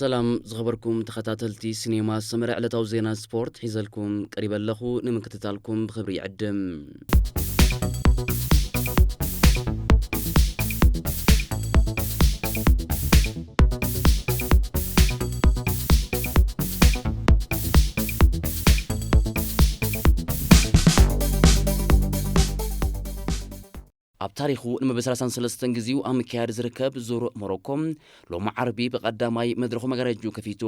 ሰላም ዝኸበርኩም ተኸታተልቲ ሲኔማ ሰመረ፣ ዕለታዊ ዜና ስፖርት ሒዘልኩም ቀሪበ ኣለኹ። ንምክትታልኩም ብኽብሪ ይዕድም። ኣብ ታሪኹ ንመበል ሰላሳን ሰለስተን ግዜኡ ኣብ ምክያድ ዝርከብ ዙር ሞሮኮ፣ ሎሚ ዓርቢ ብቐዳማይ መድረኹ መጋረጅኡ ከፊቱ።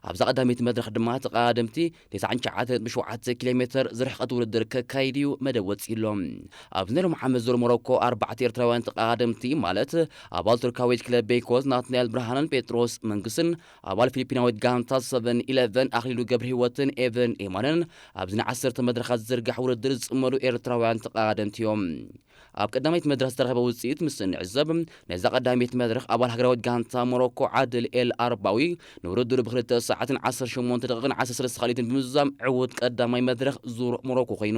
ኣብዛ ቀዳመይቲ መድረኽ ድማ ተቐዳደምቲ ተስዓን ትሽዓተን ነጥቢ ሸውዓተ ኪሎ ሜተር ዝርሕቐት ውድድር ከካይድ እዩ መደብ ወጺእሎም። ኣብዚ ናይ ሎሚ ዓመት ዙር ሞሮኮ ኣርባዕተ ኤርትራውያን ተቐዳደምቲ ማለት ኣባል ቱርካዊት ክለብ ቤይኮዝ ናትናኤል ብርሃንን ጴጥሮስ መንግስትን፣ ኣባል ፊሊፒናዊት ጋንታ ሰቨን ኢለቨን ኣኽሊሉ ገብረህይወትን ኤቨን ኤማንን ኣብዚ ንዓሰርተ መድረኻት ዝዝርጋሕ ውድድር ዝጽመዱ ኤርትራውያን ተቐዳደምቲ እዮም። ኣብ ቀዳመይቲ መድረኽ ዝተረኸበ ውጽኢት ምስ እንዕዘብ፣ ነዛ ቀዳመይቲ መድረኽ ኣባል ሃገራዊት ጋንታ ሞሮኮ ዓድል ኤል ኣርባዊ ንውድድሩ ብክልተ ሰዓትን ዓሰርተ ሸሞንተ ደቂቕን ዓሰርተ ሰለስተ ካልኢትን ብምዝዛም ዕዉት ቀዳማይ መድረኽ ዙር ሞሮኮ ኮይኑ።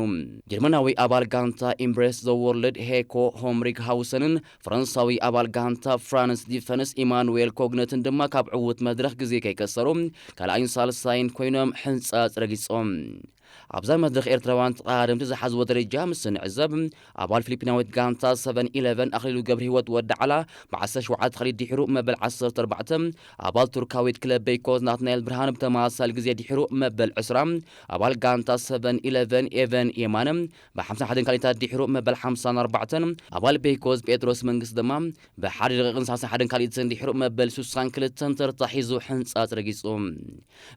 ጀርመናዊ ኣባል ጋንታ ኢምብሬስ ዘ ወርልድ ሄኮ ሆምሪግ ሃውሰንን ፈረንሳዊ ኣባል ጋንታ ፍራንስ ዲፈንስ ኢማኑኤል ኮግነትን ድማ ካብ ዕዉት መድረኽ ግዜ ከይከሰሩ ካልኣይን ሳልሳይን ኮይኖም ሕንጻጽ ረጊጾም። ኣብዛ መድረኽ ኤርትራውያን ተቐዳደምቲ ዝሓዝዎ ደረጃ ምስ እንዕዘብ፣ ኣባል ፊሊፒናዊት ጋንታ ሰቨን ኢለቨን ኣኽሊሉ ገብረህይወት ወዲ ዓላ ብዓሰርተ ሸውዓተ ካልኢት ድሒሩ መበል ዓሰርተ ኣርባዕተ፣ ኣባል ቱርካዊት ክለብ ቤይኮዝ ናትናኤል ብርሃን ብተመሳሳሊ ግዜ ድሒሩ መበል ዕስራ፣ ኣባል ጋንታ ሰቨን ኢለቨን ኤቨን የማነ ብሓምሳን ሓደን ካልኢታት ድሒሩ መበል ሓምሳን ኣርባዕተን፣ ኣባል ቤይኮዝ ጴጥሮስ መንግስት ድማ ብሓደ ደቂቕን ሰላሳን ሓደን ካልኢትን ድሒሩ መበል ስሳን ክልተን ተርታ ሒዙ ሕንጻጽ ረጊጹ።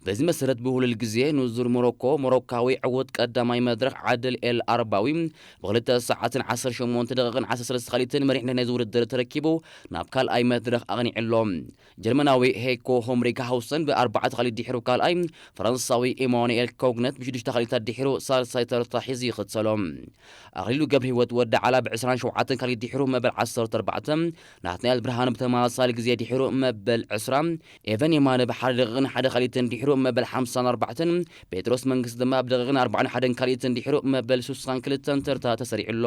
በዚ መሰረት ብውህሉል ግዜ ንዙር ሞሮኮ፣ ሞሮካዊ ዕዉት ቀዳማይ መድረኽ ዓድል ኤል ኣርባዊ ብክልተ ሰዓትን ዓሰርተ ሸሞንተ ደቂቕን ዓሰርተ ሰለስተ ካልኢትን መሪሕነት ናይዚ ውድድር ተረኪቡ ናብ ካልኣይ መድረኽ ኣቕኒዑ ኣሎ። ጀርመናዊ ሄኮ ሆምሪግ ሃውሰን ብኣርባዕተ ካልኢት ድሒሩ ካልኣይ፣ ፈረንሳዊ ኢማኑኤል ኮግነት ብሽዱሽተ ካልኢታት ድሒሩ ሳልሳይ ተርታ ሒዙ ይኽተሎ። ኣኽሊሉ ገብረህይወት ወዲ ዓላ ብዕስራን ሸውዓተን ካልኢት ድሒሩ መበል ዓሰርተ ኣርባዕተ፣ ናትናኤል ብርሃን ብተመሳሳሊ ግዜ ድሒሩ መበል ዕስራ፣ ኤቨን የማነ ብሓደ ደቂቕን ሓደ ካልኢትን ድሒሩ መበል ሓምሳን ኣርባዕተን፣ ጴጥሮስ መንግስት ድማ ብደቂቕን ኣርባዓን ሓደን ካልኢትን ድሒሩ መበል ስሳን ክልተን ተርታ ተሰሪዑ ኣሎ።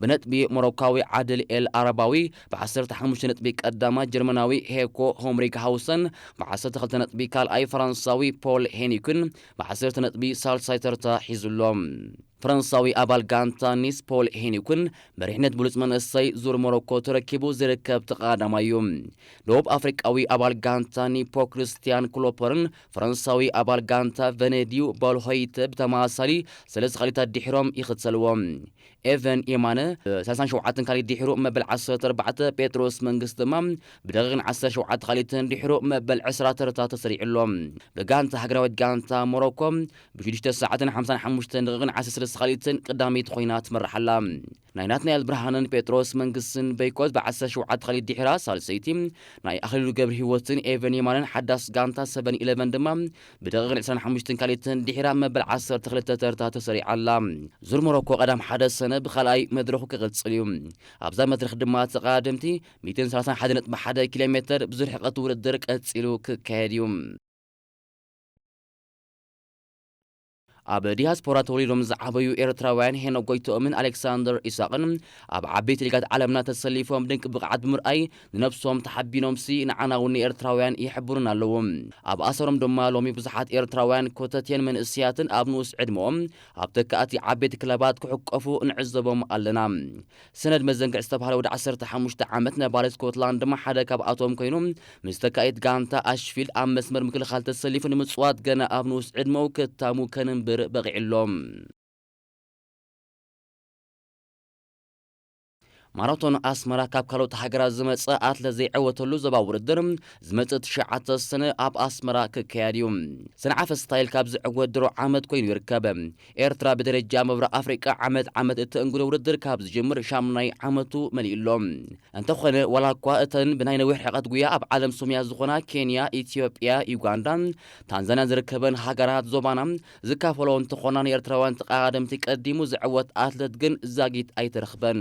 ብነጥቢ ሞሮካዊ ዓድል ኤል ኣረባዊ ብዓሰርተ ሓሙሽተ ነጥቢ ቀዳማይ፣ ጀርመናዊ ሄኮ ሆምሪግ ሃውሰን ብዓሰርተ ክልተ ነጥቢ ካልኣይ፣ ፈረንሳዊ ፖል ሄኒኩን ብዓሰርተ ነጥቢ ሳልሳይ ተርታ ሒዙ ኣሎ። ፈረንሳዊ ኣባል ጋንታ ኒስ ፖል ሄኒኩን መሪሕነት ብሉጽ መንእሰይ ዙር ሞሮኮ ተረኪቡ ዝርከብ ተቐዳዳማይ እዩ። ደቡብ ኣፍሪቃዊ ኣባል ጋንታ ኒፖ ክርስቲያን ክሎፐርን ፈረንሳዊ ኣባል ጋንታ ቨነዲዩ ባልሆይተ ብተመሳሳሊ ሰለስተ ካልኢታት ድሒሮም ይኽተልዎም። ኤቨን የማነ ብሰላሳን ሸውዓተን ካልኢት ድሒሩ መበል ዓሰርተ ኣርባዕተ፣ ጴጥሮስ መንግስት ድማ ብደቂቕን ዓሰርተ ሸውዓተ ካልኢትን ድሒሩ መበል ዕስራ ተርታ ተሰሪዑ ኣሎ። ብጋንታ ሃገራዊት ጋንታ ሞሮኮ ብሽዱሽተ ሰዓትን ሓምሳን ሓሙሽተን ደቂቕን ዓሰርተ ሰለስተ ካልኢትን ቀዳመይቲ ኮይና ትመርሕ ኣላ። ናይ ናትናኤል ብርሃንን ጴጥሮስ መንግስትን በይኮት ብዓሰርተ ሸውዓተ ካልኢት ድሒራ ሳልሰይቲ፣ ናይ ኣኽሊሉ ገብረህይወትን ኤቨን የማነን ሓዳስ ጋንታ ሰቨን ኢለቨን ድማ ብደቂቕን ዕስራን ሓሙሽተን ካልኢትን ድሒራ መበል ዓሰርተ ክልተ ተርታ ተሰሪዓ ኣላ። ዙር ሞሮኮ ቀዳም ሓደ ሰነ ብኻልኣይ መድረኹ ክቕጽል እዩ። ኣብዛ መድረኽ ድማ ተቐዳደምቲ ሚእትን ሰላሳን ሓደ ነጥቢ ሓደ ኪሎ ሜተር ብዙሕ ርሕቀት ውድድር ቀጺሉ ክካየድ እዩ። ኣብ ዲያስፖራ ተወሊዶም ዝዓበዩ ኤርትራውያን ሄኖክ ጎይትኦምን ኣሌክሳንደር ኢሳቕን ኣብ ዓበይቲ ሊጋት ዓለምና ተሰሊፎም ድንቂ ብቕዓት ብምርኣይ ንነብሶም ተሓቢኖምሲ ንዓና እውን ንኤርትራውያን ይሕብሩና ኣለዉ። ኣብ ኣሰሮም ድማ ሎሚ ብዙሓት ኤርትራውያን ኮተቴን መንእስያትን ኣብ ንኡስ ዕድመኦም ኣብ ተካእቲ ዓበይቲ ክለባት ክሕቆፉ ንዕዘቦም ኣለና። ሰነድ መዘንግዕ ዝተባህለ ወዲ ዓሰርተ ሓሙሽተ ዓመት ነባሪ ስኮትላንድ ድማ ሓደ ካብኣቶም ኮይኑ፣ ምስ ተካኢት ጋንታ ኣሽፊልድ ኣብ መስመር ምክልኻል ተሰሊፉ ንምጽዋት ገና ኣብ ንኡስ ዕድመኡ ክታሙ ከንብር በቒዑ ኣሎ። ማራቶን ኣስመራ ካብ ካልኦት ሃገራት ዝመጸ ኣትለት ዘይዐወተሉ ዞባዊ ውድድር ዝመጽእ ትሽዓተ ሰነ ኣብ ኣስመራ ክካየድ እዩ። ሰንዓ ፈስታይል ካብ ዝዕወት ድሮ ዓመት ኮይኑ ይርከብ። ኤርትራ ብደረጃ ምብራቕ ኣፍሪቃ ዓመት ዓመት እተእንግዶ ውድድር ካብ ዝጅምር ሻምናይ ዓመቱ መሊኡ ኣሎ። እንተኾነ ዋላ እኳ እተን ብናይ ነዊሕ ርሕቀት ጉያ ኣብ ዓለም ስሙያ ዝኾና ኬንያ፣ ኢትዮጵያ፣ ዩጋንዳን ታንዛንያን ዝርከበን ሃገራት ዞባና ዝካፈሎ እንተኾና፣ ንኤርትራውያን ተቐዳደምቲ ቀዲሙ ዝዕወት ኣትለት ግን ዛጊት ኣይተረኽበን።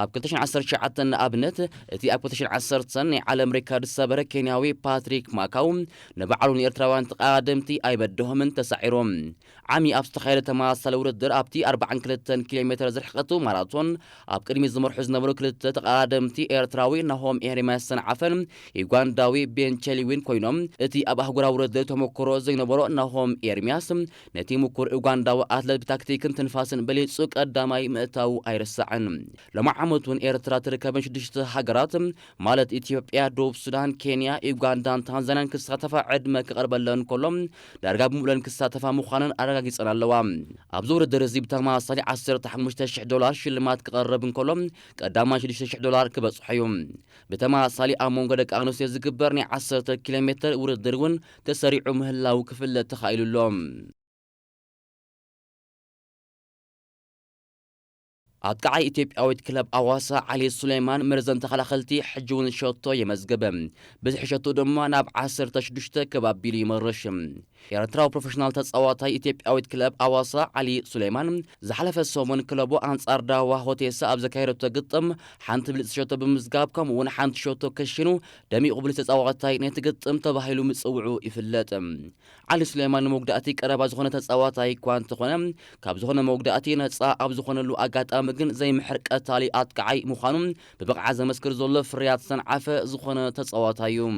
ኣብ ክልተ ሽሕን ዓሰርተ ትሽዓተን ንኣብነት፣ እቲ ኣብ ክልተ ሽሕን ዓሰርተን ናይ ዓለም ሪካርድ ዝሰበረ ኬንያዊ ፓትሪክ ማካው ንባዕሉ ንኤርትራውያን ተቐዳደምቲ ኣይበድሆምን፣ ተሳዒሮም። ዓሚ ኣብ ዝተኻየደ ተመሳሳሊ ውድድር ኣብቲ ኣርባዓን ክልተን ኪሎ ሜትር ዝርሕቀቱ ማራቶን ኣብ ቅድሚት ዝመርሑ ዝነበሩ ክልተ ተቐዳደምቲ ኤርትራዊ ናሆም ኤርምያስ ሰንዓፈን ዩጋንዳዊ ቤን ቸሊዊን ኮይኖም፣ እቲ ኣብ ኣህጉራዊ ውድድር ተመክሮ ዘይነበሮ ናሆም ኤርምያስ ነቲ ምኩር ኡጋንዳዊ ኣትለት ብታክቲክን ትንፋስን በሊጹ ቀዳማይ ምእታዉ ኣይርሳዕን። ሎሚ ዓመት እውን ኤርትራ ትርከበን ሽዱሽተ ሃገራት ማለት ኢትዮጵያ፣ ደቡብ ሱዳን፣ ኬንያ፣ ኡጋንዳን ታንዛንያን ክሳተፋ ዕድመ ክቐርበለን ከሎ፣ ዳርጋ ብምሉእን ክሳተፋ ምዃነን ኣረጋጊጸን ኣለዋ። ኣብዚ ውድድር እዚ ብተመሳሳሊ ዓሰርተ ሓሙሽተ ሽሕ ዶላር ሽልማት ክቐርብ እንከሎ፣ ቀዳማይ ሽዱሽተ ሽሕ ዶላር ክበጽሖ እዩ። ብተመሳሳሊ ኣብ መንጎ ደቂ ኣንስትዮ ዝግበር ናይ ዓሰርተ ኪሎ ሜትር ውድድር እውን ተሰሪዑ ምህላው ክፍለጥ ተኻኢሉ ኣሎ። ኣጥቃዓይ ኢትዮጵያዊት ክለብ ኣዋሳ ዓሊ ሱሌማን መርዘን ተኸላኸልቲ ሕጂ እውን ሸቶ የመዝግብ። ብዝሒ ሸቶ ድማ ናብ ዓሰርተ ሽዱሽተ ከብ ኣቢሉ ይመርሽ። ኤርትራዊ ፕሮፌሽናል ተጻዋታይ ኢትዮጵያዊት ክለብ ኣዋሳ ዓሊ ሱሌማን ዝሓለፈ ሰሙን ክለቡ ኣንጻር ዳዋ ሆቴሳ ኣብ ዘካየደቶ ግጥም ሓንቲ ብልጽቲ ሸቶ ብምዝጋብ፣ ከምኡ እውን ሓንቲ ሸቶ ከሽኑ ደሚቑ ብልጽቲ ተጻዋታይ ናይቲ ግጥም ተባሂሉ ምጽውዑ ይፍለጥ። ዓሊ ሱሌማን ንመጉዳእቲ ቀረባ ዝኾነ ተጻዋታይ እኳ እንተኾነ፣ ካብ ዝኾነ መጉዳእቲ ነጻ ኣብ ዝኾነሉ ኣጋጣሚ ግን ዘይምሕር ቀታሊ ኣጥቃዓይ ምዃኑ ብብቕዓት ዘመስክር ዘሎ ፍርያት ሰንዓፈ ዝኾነ ተጻዋታይ እዩ።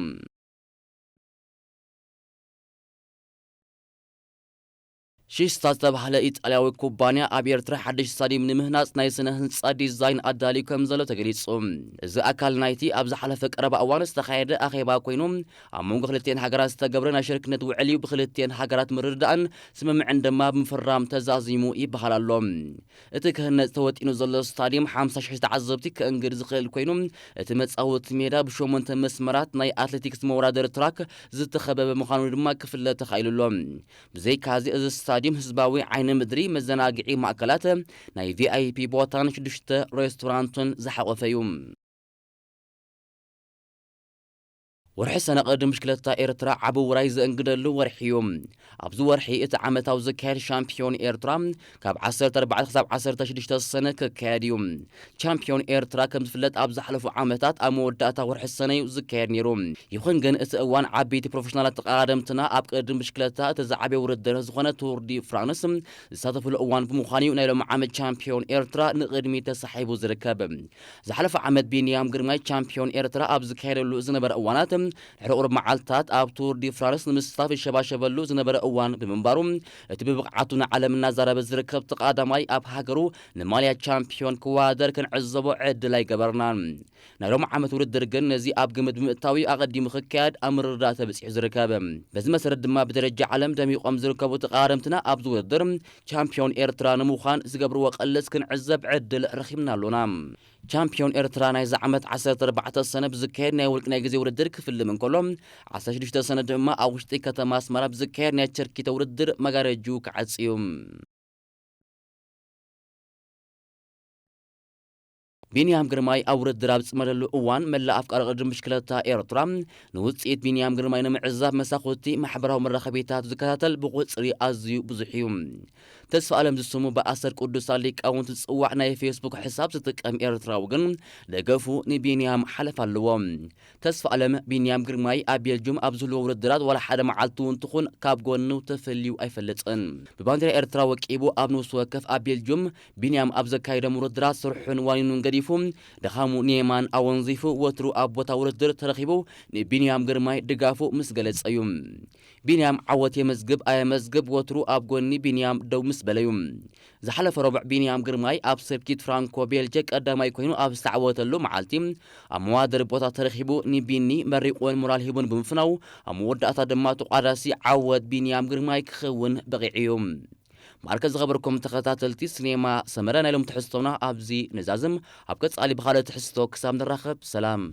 ሺስታ ዝተባህለ ኢጣልያዊ ኩባንያ ኣብ ኤርትራ ሓድሽ ስታዲየም ንምህናጽ ናይ ስነ ህንጻ ዲዛይን ኣዳልዩ ከም ዘሎ ተገሊጹ። እዚ ኣካል ናይቲ ኣብ ዝሓለፈ ቀረባ እዋን ዝተኻየደ ኣኼባ ኮይኑ፣ ኣብ መንጎ ክልቲኤን ሃገራት ዝተገብረ ናይ ሽርክነት ውዕል እዩ ብክልቲኤን ሃገራት ምርድዳእን ስምምዕን ድማ ብምፍራም ተዛዚሙ ይበሃል ኣሎ። እቲ ክህነጽ ተወጢኑ ዘሎ ስታዲየም ሓምሳ ሽሕ ተዓዘብቲ ከእንግድ ዝኽእል ኮይኑ፣ እቲ መጻወቲ ሜዳ ብሸሞንተ መስመራት ናይ ኣትሌቲክስ መወዳደሪ ትራክ ዝተኸበበ ምዃኑ ድማ ክፍለጥ ተኻኢሉ ኣሎ። ብዘይካዚ፣ እዚ ስታዲየም ህዝባዊ ዓይኒ ምድሪ፣ መዘናግዒ ማእከላት፣ ናይ ቪ ኣይ ፒ ቦታን ሽዱሽተ ሬስቶራንትን ዝሓቖፈ እዩ። ወርሒ ሰነ ቅድድም ብሽክለታ ኤርትራ ዓቢ ውራይ ዘእንግደሉ ወርሒ እዩ። ኣብዚ ወርሒ እቲ ዓመታዊ ዝካየድ ሻምፒዮን ኤርትራ ካብ ዓሰርተ ኣርባዕተ ክሳብ ዓሰርተ ሽዱሽተ ሰነ ክካየድ እዩ። ቻምፒዮን ኤርትራ ከም ዝፍለጥ ኣብ ዝሓለፉ ዓመታት ኣብ መወዳእታ ወርሒ ሰነ እዩ ዝካየድ ነይሩ። ይኹን ግን እቲ እዋን ዓበይቲ ፕሮፌሽናላት ተቐዳደምትና ኣብ ቅድድም ብሽክለታ እቲ ዝዓበየ ውድድር ዝኾነ ቱር ዲ ፍራንስ ዝሳተፍሉ እዋን ብምዃኑ እዩ ናይ ሎሚ ዓመት ቻምፒዮን ኤርትራ ንቕድሚት ተሳሒቡ ዝርከብ። ዝሓለፈ ዓመት ቢንያም ግርማይ ቻምፒዮን ኤርትራ ኣብ ዝካየደሉ ዝነበረ እዋናት ድሕሪ ቁሩብ መዓልትታት ኣብ ቱር ዲ ፍራንስ ንምስታፍ ይሸባሸበሉ ዝነበረ እዋን ብምንባሩ፣ እቲ ብብቕዓቱ ንዓለም እናዛረበ ዝርከብ እቲ ቀዳማይ ኣብ ሃገሩ ንማልያ ቻምፒዮን ክወዳደር ክንዕዘቦ ዕድል ኣይገበርናን። ናይ ሎሚ ዓመት ውድድር ግን ነዚ ኣብ ግምት ብምእታው እዩ ኣቐዲሙ ክካየድ ኣብ ምርድዳእ ተበጺሑ ዝርከብ። በዚ መሰረት ድማ ብደረጃ ዓለም ደሚቖም ዝርከቡ ተቐዳደምትና ኣብዚ ውድድር ቻምፒዮን ኤርትራ ንምዃን ዝገብርዎ ቃልሲ ክንዕዘብ ዕድል ረኺብና ኣሎና። ቻምፒዮን ኤርትራ ናይዚ ዓመት ዓሰርተ ኣርባዕተ ሰነ ብዝካየድ ናይ ውልቂ ናይ ግዜ ውድድር ክፍልም እንከሎ፣ ዓሰርተ ሽዱሽተ ሰነ ድማ ኣብ ውሽጢ ከተማ ኣስመራ ብዝካየድ ናይ ቸርኪተ ውድድር መጋረጅኡ ክዓጽ እዩ። ቢንያም ግርማይ ኣብ ውድድር ኣብ ዝጽመደሉ እዋን፣ መላእ ኣፍቃሪ ቅድድም ብሽክለታ ኤርትራ ንውጽኢት ቢንያም ግርማይ ንምዕዛብ መሳኹቲ ማሕበራዊ መራኸቢታት ዝከታተል ብቑጽሪ ኣዝዩ ብዙሕ እዩ። ተስፋ ኣለም ዝስሙ ብኣሰር ቅዱሳን ሊቃውንት ዝጽዋዕ ናይ ፌስቡክ ሕሳብ ዝጥቀም ኤርትራዊ ግን ደገፉ ንቢንያም ሓለፍ ኣለዎ። ተስፋ ኣለም ቢንያም ግርማይ ኣብ ቤልጁም ኣብ ዝህልዎ ውድድራት ዋላ ሓደ መዓልቲ እውን ትኹን ካብ ጎኑ ተፈልዩ ኣይፈልጥን። ብባንዲራ ኤርትራ ወቂቡ ኣብ ነፍሲ ወከፍ ኣብ ቤልጁም ቢንያም ኣብ ዘካየዶም ውድድራት ስርሑን ዋኒኑን ገዲፉ ድኻሙ ንየማን ኣወንዚፉ ወትሩ ኣብ ቦታ ውድድር ተረኺቡ ንቢንያም ግርማይ ድጋፉ ምስ ገለጸ እዩ። ቢንያም ዓወት የመዝግብ ኣየመዝግብ ወትሩ ኣብ ጎኒ ቢንያም ደው ምስ በለ እዩ። ዝሓለፈ ረቡዕ ቢንያም ግርማይ ኣብ ሰርኪት ፍራንኮ ቤልጀ ቀዳማይ ኮይኑ ኣብ ዝተዓወተሉ መዓልቲ ኣብ መዋደሪ ቦታ ተረኺቡ ንቢኒ መሪቑን ሞራል ሂቡን ብምፍናው ኣብ መወዳእታ ድማ ተቋዳሲ ዓወት ቢንያም ግርማይ ክኸውን በቒዑ እዩ። ማርከ ዝኸበርኩም ተኸታተልቲ ሲኔማ ሰመረ ናይ ሎም ትሕዝቶና ኣብዚ ንዛዝም ኣብ ቀጻሊ ብኻልእ ትሕዝቶ ክሳብ ንራኸብ ሰላም።